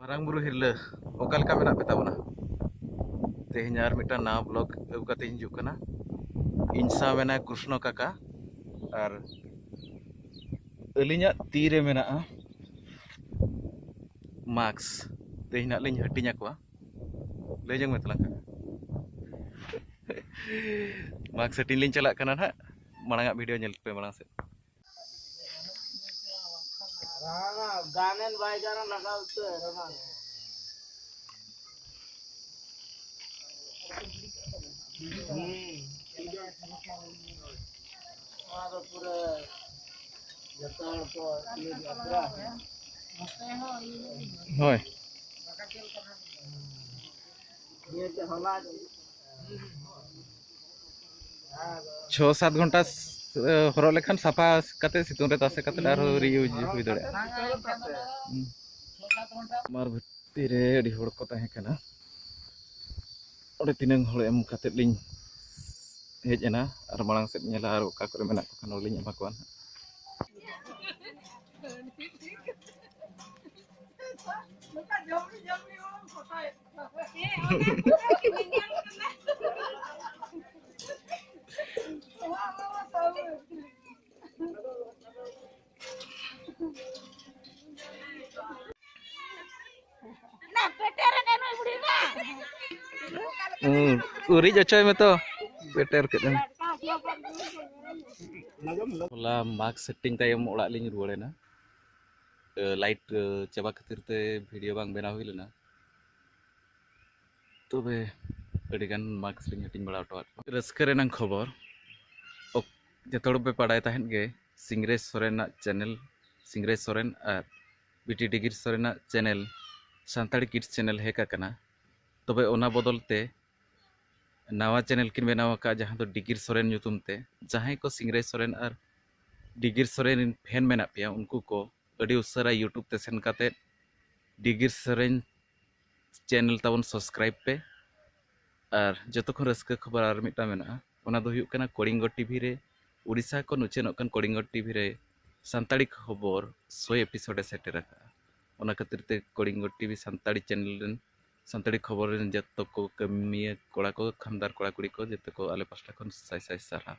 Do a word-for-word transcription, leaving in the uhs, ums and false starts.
ᱢᱟᱨᱟᱝ ᱵᱩᱨᱩ ᱦᱤᱨᱞᱟᱹ, ᱚᱠᱟ ᱞᱮᱠᱟ ᱢᱮᱱᱟᱜ ᱯᱮ ᱛᱟᱵᱚᱱᱟ? ᱛᱮᱦᱮᱧ ᱟᱨ ᱢᱤᱫᱴᱟᱝ ᱱᱟᱣᱟ ᱵᱞᱚᱜ ᱟᱹᱜᱩ ᱠᱟᱛᱮ ᱤᱧ ᱦᱤᱡᱩᱜ ᱠᱟᱱᱟ᱾ ᱤᱧ ᱥᱟᱶ ᱢᱮᱱᱟᱭ ᱠᱨᱩᱥᱱᱚ ᱠᱟᱠᱟ, ᱟᱨ ᱟᱹᱞᱤᱧᱟᱜ ᱛᱤ ᱨᱮ ᱢᱮᱱᱟᱜᱼᱟ ᱢᱟᱥᱠ᱾ ᱛᱮᱦᱮᱧ ᱦᱟᱸᱜ ᱞᱤᱧ ᱦᱟᱹᱴᱤᱧ ᱟᱠᱚᱣᱟ᱾ ᱞᱟᱹᱭ ᱡᱚᱝ ᱢᱮ ᱛᱟᱞᱟᱝ ᱠᱟᱠᱟ᱾ ᱢᱟᱥᱠ ᱦᱟᱹᱴᱤᱧ ᱞᱤᱧ ᱪᱟᱞᱟᱜ ᱠᱟᱱᱟ ᱱᱟᱦᱟᱜ᱾ ᱢᱟᱲᱟᱝᱟᱜ ᱵᱷᱤᱰᱤᱭᱳ ᱧᱮᱞ ᱯᱮ ᱢᱟᱲᱟᱝ ᱥᱮᱫ᱾ ᱜᱟᱱᱮᱱ ᱵᱟᱭ ᱜᱟᱱᱟ ᱞᱟᱜᱟᱣ ᱩᱛᱟᱹᱨ ᱚᱱᱟ᱾ ᱦᱩᱸ᱾ ᱱᱚᱣᱟ ᱫᱚ ᱯᱩᱨᱟᱹ ᱡᱚᱛᱚ ᱦᱚᱲ ᱠᱚ ᱤᱭᱟᱹ ᱠᱮᱜᱼᱟ ᱯᱩᱨᱟᱹ᱾ ᱦᱳᱭ᱾ ᱱᱤᱭᱟᱹ ᱪᱮᱫ ᱦᱚᱞᱟ ᱪᱷᱚ ᱥᱟᱛ ᱜᱷᱚᱱᱴᱟ ᱥ-, ᱦᱚᱨᱚᱜ ᱞᱮᱠᱷᱟᱱ ᱥᱟᱯᱷᱟ ᱠᱟᱛᱮ ᱥᱤᱛᱩᱝ ᱨᱮ ᱛᱟᱥᱮ ᱠᱟᱛᱮ ᱟᱨᱦᱚᱸ reuse ᱦᱩᱭ ᱫᱟᱲᱮᱭᱟᱜᱼᱟ᱾ ᱦᱩᱸ᱾ ᱢᱟᱨ ᱵᱷᱤᱛᱤᱨ ᱨᱮ ᱟᱹᱰᱤ ᱦᱚᱲ ᱠᱚ ᱛᱟᱦᱮᱸ ᱠᱟᱱᱟ᱾ ᱚᱸᱰᱮ ᱛᱤᱱᱟᱹᱝ ᱦᱚᱲ ᱮᱢ ᱠᱟᱛᱮ ᱞᱤᱧ ᱦᱮᱡ ᱮᱱᱟ, ᱟᱨ ᱢᱟᱲᱟᱝ ᱥᱮᱫ ᱧᱮᱞᱟ ᱟᱨ ᱚᱠᱟ ᱠᱚᱨᱮ ᱢᱮᱱᱟᱜ ᱠᱚ ᱠᱷᱟᱱ ᱚᱸᱰᱮᱞᱤᱧ ᱮᱢᱟ ᱠᱚᱣᱟ ᱱᱟᱦᱟᱜ᱾ ᱦᱩᱸ, ᱩᱨᱤᱡ ᱚᱪᱚᱭ ᱢᱮ ᱛᱚ᱾ ᱯᱮᱴᱮᱨ ᱠᱮᱫ ᱮᱢ᱾ ᱦᱚᱞᱟ ᱢᱟᱥᱠ ᱦᱟᱹᱴᱤᱧ ᱛᱟᱭᱚᱢ ᱚᱲᱟᱜ ᱞᱤᱧ ᱨᱩᱣᱟᱹᱲᱮᱱᱟ᱾ ᱮ, ᱞᱟᱭᱤᱴ, ᱮ, ᱪᱟᱵᱟ ᱠᱷᱟᱹᱛᱤᱨ ᱛᱮ ᱵᱷᱤᱰᱤᱭᱳ ᱵᱟᱝ ᱵᱮᱱᱟᱣ ᱦᱩᱭ ᱞᱮᱱᱟ᱾ ᱛᱚᱵᱮ ᱟᱹᱰᱤᱜᱟᱱ ᱢᱟᱥᱠ ᱞᱤᱧ ᱦᱟᱹᱴᱤᱧ ᱵᱟᱲᱟ ᱦᱚᱴᱚᱣᱟᱫ ᱠᱚᱣᱟ᱾ ᱨᱟᱹᱥᱠᱟᱹ ᱨᱮᱱᱟᱝ ᱠᱷᱚᱵᱚᱨ, ᱚᱠ-, ᱡᱚᱛᱚ ᱦᱚᱲ ᱯᱮ ᱵᱟᱲᱟᱭ ᱛᱟᱦᱮᱸᱫ ᱜᱮ, ᱥᱤᱝᱨᱟᱹᱭ ᱥᱚᱨᱮᱱᱟᱜ ᱪᱮᱱᱮᱞ, ᱥᱤᱝᱨᱟᱹᱭ ᱥᱚᱨᱮᱱ ᱟᱨ ᱵᱤᱴᱤ ᱰᱤᱜᱤᱨ ᱥᱚᱨᱮᱱᱟᱜ channel, Santali kids channel hack ᱟᱠᱟᱱᱟ᱾ ᱛᱚᱵᱮ ᱚᱱᱟ ᱵᱚᱫᱚᱞ ᱛᱮ ᱱᱟᱣᱟ ᱪᱮᱱᱮᱞ ᱠᱤᱱ ᱵᱮᱱᱟᱣ ᱟᱠᱟᱫᱼᱟ, ᱡᱟᱦᱟᱸ ᱫᱚ ᱰᱤᱜᱤᱨ ᱥᱚᱨᱮᱱ ᱧᱩᱛᱩᱢ ᱛᱮ᱾ ᱡᱟᱦᱟᱸᱭ ᱠᱚ ᱥᱤᱝᱨᱟᱹᱭ ᱥᱚᱨᱮᱱ ᱟᱨ ᱰᱤᱜᱤᱨ ᱥᱚᱨᱮᱱ ᱨᱮᱱ ᱯᱷᱮᱱ ᱢᱮᱱᱟᱜ ᱯᱮᱭᱟ, ᱩᱱᱠᱩ ᱠᱚ ᱟᱹᱰᱤ ᱩᱥᱟᱹᱨᱟ YouTube ᱛᱮ ᱥᱮᱱ ᱠᱟᱛᱮᱫ ᱰᱤᱜᱤᱨ ᱥᱚᱨᱮᱱ ᱪᱮᱱᱮᱞ ᱛᱟᱵᱚᱱ ᱥᱟᱵᱥᱠᱨᱟᱭᱤᱵᱽ ᱯᱮ᱾ ᱟᱨ ᱡᱚᱛᱚ ᱠᱷᱚᱱ ᱨᱟᱹᱥᱠᱟᱹ ᱠᱷᱚᱵᱚᱨ ᱟᱨ ᱢᱤᱫᱴᱟᱝ ᱢᱮᱱᱟᱜᱼᱟ, ᱚᱱᱟ ᱫᱚ ᱦᱩᱭᱩᱜ ᱠᱟᱱᱟ ᱠᱚᱞᱤᱝᱜᱚ ᱴᱤᱵᱷᱤ ᱨᱮ, ᱩᱲᱤᱥᱥᱟ ᱠᱷᱚᱱ ᱩᱪᱷᱟᱹᱱᱚᱜ ᱠᱟᱱ ᱠᱚᱞᱤᱝᱜᱚ ᱴᱤᱵᱷᱤ ᱨᱮ ᱥᱟᱱᱛᱟᱲᱤ ᱠᱷᱚᱵᱚᱨ ᱥᱚᱭ ᱮᱯᱤᱥᱳᱰ ᱮ ᱥᱮᱴᱮᱨ ᱟᱠᱟᱫᱼᱟ᱾ ᱚᱱᱟ ᱠᱷᱟᱹᱛᱤᱨ ᱛᱮ ᱠᱚᱞᱤᱝᱜᱚ ᱴᱤᱵᱷᱤ ᱥᱟᱱᱛᱟᱲᱤ ᱪᱮᱱᱮᱞ ᱨᱮᱱ, ᱥᱟᱱᱛᱟᱲᱤ ᱠᱷᱚᱵᱚᱨ ᱨᱮᱱ ᱡᱚᱛᱚ ᱠᱚ ᱠᱟᱹᱢᱤᱭᱟᱹ ᱠᱚᱲᱟ ᱠᱚ, ᱠᱷᱟᱱᱫᱟᱨ ᱠᱚᱲᱟ ᱠᱩᱲᱤ ᱠᱚ, ᱡᱚᱛᱚ ᱠᱚ ᱟᱞᱮ ᱯᱟᱥᱴᱟ ᱠᱷᱚᱱ ᱥᱟᱭ ᱥᱟᱭ ᱥᱟᱨᱦᱟᱣ᱾